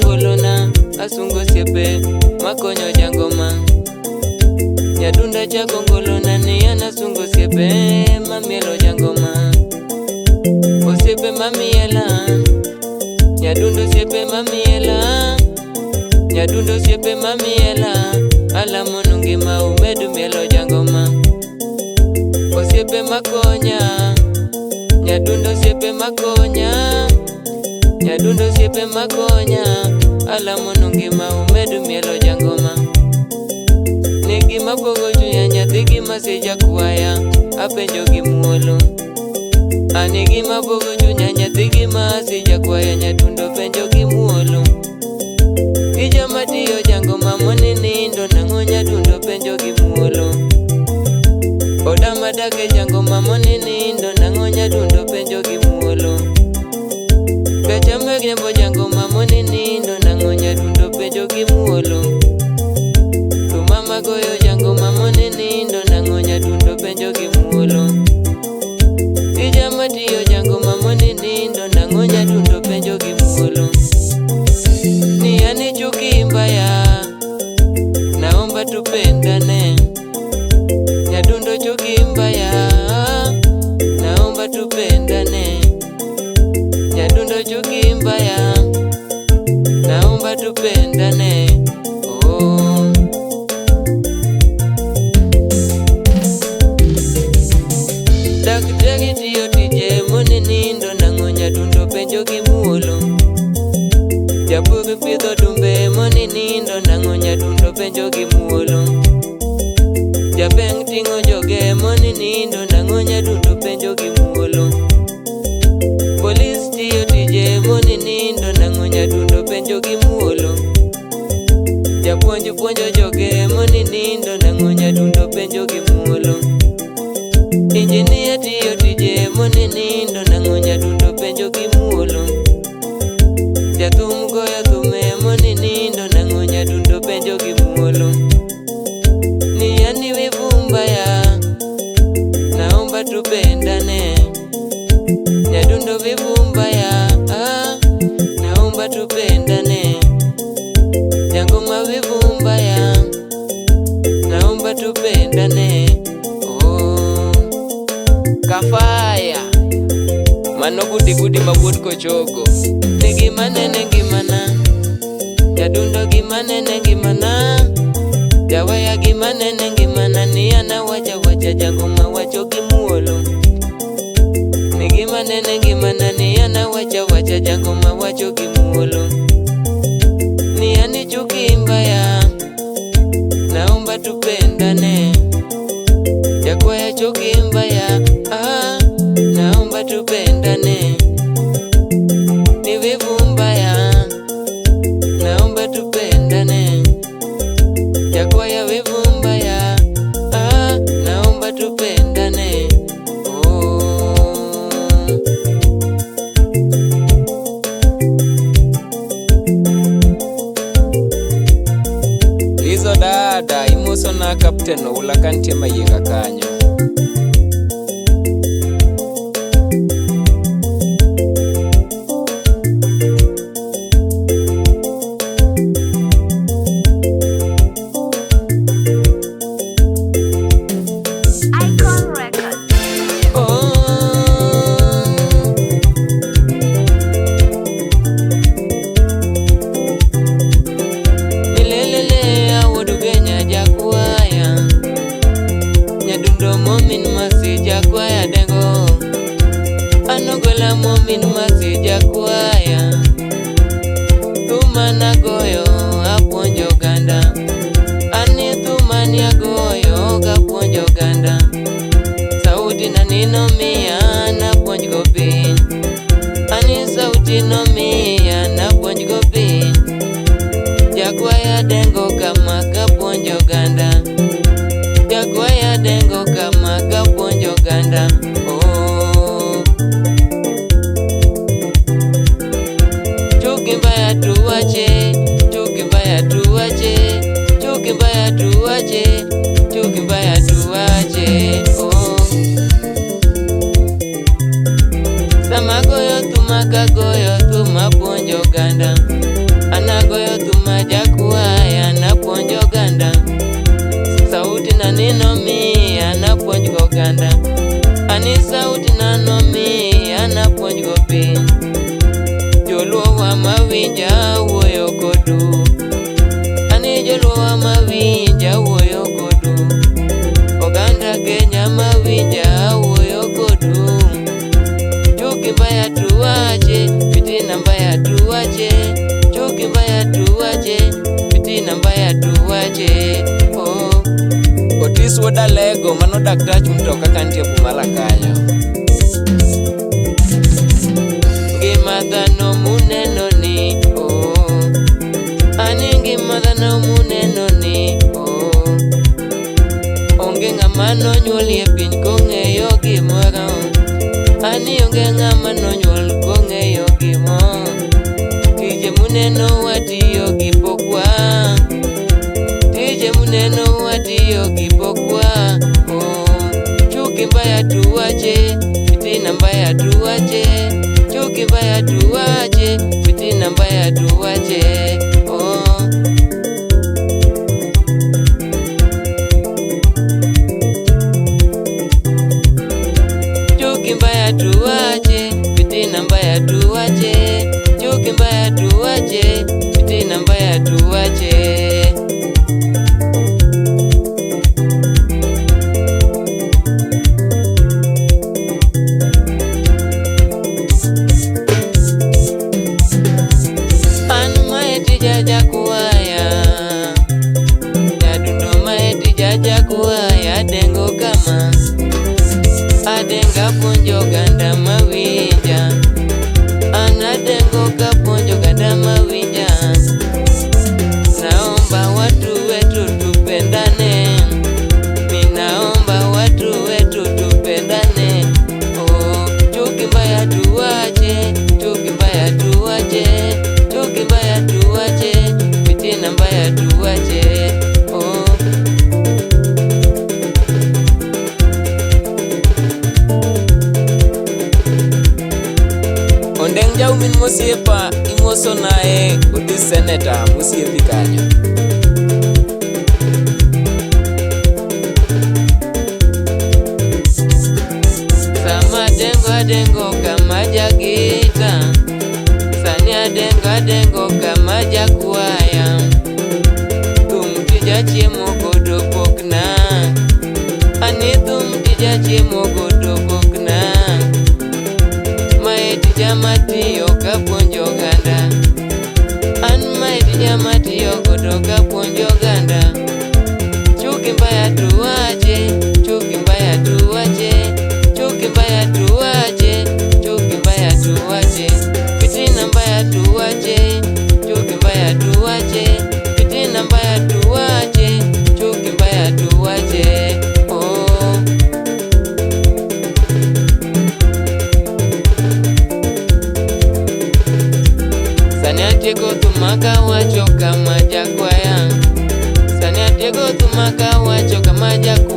jagongolona, asungo osiepe makonyo jangoma. Nyadunda jagongolona ni an asungo osiepe mamielo jangoma. Osiepe mamiela, nyadundo osiepe mamiela, nyadundo osiepe mamiela, alamo nu ngima umed mielo jangoma. Osiepe makonya, nyadundo osiepe makonya, nyadundo osiepe makonya, alamo nu ngima umed mielo jangoma. Ni gima bwogo chunya nyathi gima sijakwaya, apenjo gi muolo. Ani gima bwogo chunya nyathi gima sijakwaya, nyadundo penjo gi muolo. Ija matiyo jangoma moni nindo nang'o nyadundo penjo gi muolo. Oda madake jangoma moni nindo nang'o nyadundo penjo gi muolo. Gacha meg riembo jangoma moni nindo nang'o nyadundo penjo gi muolo. Thuma magoyo jangoma moni nindo nang'o nyadundo penjo gi muolo. Ija matiyo jangoma moni nindo nang'o nyadundo penjo gi muolo. Ni ani chuki mbaya, naomba tupendane. Nyadundo chuki mbaya, naomba tupendane. Nyadundo chuki mbaya, naomba tupendane. Oh. Daktari tiyo tije moni nindo nang'o nyadundo penjo gi muolo. Japur pidho dumbe moni nindo nang'o nyadundo penjo gi muolo. Japeng' ting'o joge moni nindo nang'o nyadundo penjo gi muolo. Polis tiyo tije moni nindo nang'o nyadundo penjo gi muolo. Japuonj puonjo joge moni nindo nang'o nyadundo penjo gi muolo. Injinia tiyo tije moni nindo nang'o nyadundo penjo gi muolo. Jathum goyo thume moni nindo nang'o nyadundo penjo gi muolo. Ni ani wivu mbaya, naomba tupendane. Nyadundo wivu mbaya, ah, naomba tupendane. Jangoma wivu mbaya, naomba tupendane. Oh. Kafaya. Mano gudi gudi ma wuod kochogo. Ni gima nene ngimana, nyadundo gima nene ngimana, jawaya gima nene ngimana, ni an awacha wacha jangoma wacho gi muolo. Ni gima nene ngimana, ni an awacha wacha jangoma wacho gi muolo. Ni ani chuki mbaya, naomba tupendane. Jakwaya chuki mbaya, ah, naomba tupendane. Ni wivu mbaya, naomba tupendane. Jakwaya wivu mbaya, ah, naomba tupendane. Oh. Lizo dada imoso na Captain Oula kantie mayienga kanyo. Icon Records. Oh. Nilelele awuod Ugenya jakwaya, nyadundo momin masi jakwaya dengo, anogola momin masi jakwaya, thuma nagoyo apuonjo oganda, ani thuma ni agoyo gapuonjo oganda, sauti na nino miya napuonjgo piny, ani sauti no miya napuonjgo piny. Jakwaya dengo kama kapuonjo oganda, jakwaya dengo kama kapuonjo oganda. Oh. Chuki mbaya tuwache, chuki mbaya tuwache, chuki mbaya tuwache, chuki mbaya tuwache. Oh. Sama goyo thuma kagoyo thuma puonjo oganda. An kodu. Ani joluowa mawinja awuoyo kodu. Oganda Kenya mawinja awuoyo kodu. Chuki mbaya tuwache, fitina mbaya tuwache, chuki mbaya tuwache, fitina mbaya tuwache. Oh. Otis wuod Alego mano daktach mtoka kantie Bumala kanyo. Ngima dhano muneno ni oh. Ani ngima dhano muneno ni oh. Onge ng'ama nonyuol e piny kong'eyo gimoro. Ani onge ng'ama nonyuol kong'eyo gimoro. Tije muneno watiyo gi pokwa. Tije muneno watiyo gi pokwa. Oh. Chuki mbaya tuwache, fitina mbaya tuwache, chuki mbaya tuwache, fitina mbaya tuwache. Oh. Chuki mbaya tuwache, fitina mbaya tuwache, chuki mbaya tuwache, fitina mbaya tuwache. An mae tija jakwaya, nyadundo mae tija jakwaya, adengo kama, adenga puonjo oganda mawinja, an adengo kapuonjo oganda mawinja. Naomba watu wetu tupendane, ninaomba watu wetu tupendane. Oh, chuki mbaya tuwache, chuki mbaya tuwache, chuki mbaya tuwache, fitina mbaya tuwache. Oh. Ondeng' jaumin mosiepa imoso naye Otis seneta mosiepi kanyo. Sama adengo adengo kama jagita, sani adengo adengo kama jakwaya. Thum tija chiemo godo pokna, ani thum tija chiemo godo pokna. Mae tija matiyo kapuonjo oganda, an mae tija matiyo godo kapuonjo oganda. Chuki mbaya tuwache, chuki mbaya tuwache, chuki mbaya tuwache, chuki mbaya tuwache, fitina mbaya tuwache, chuki mbaya tuwache, fitina mbaya tuwache, chuki mbaya tuwache. Oh. Sani atieko thum kawacho kama jakwaya, sani atieko thum kawacho kama jakwaya.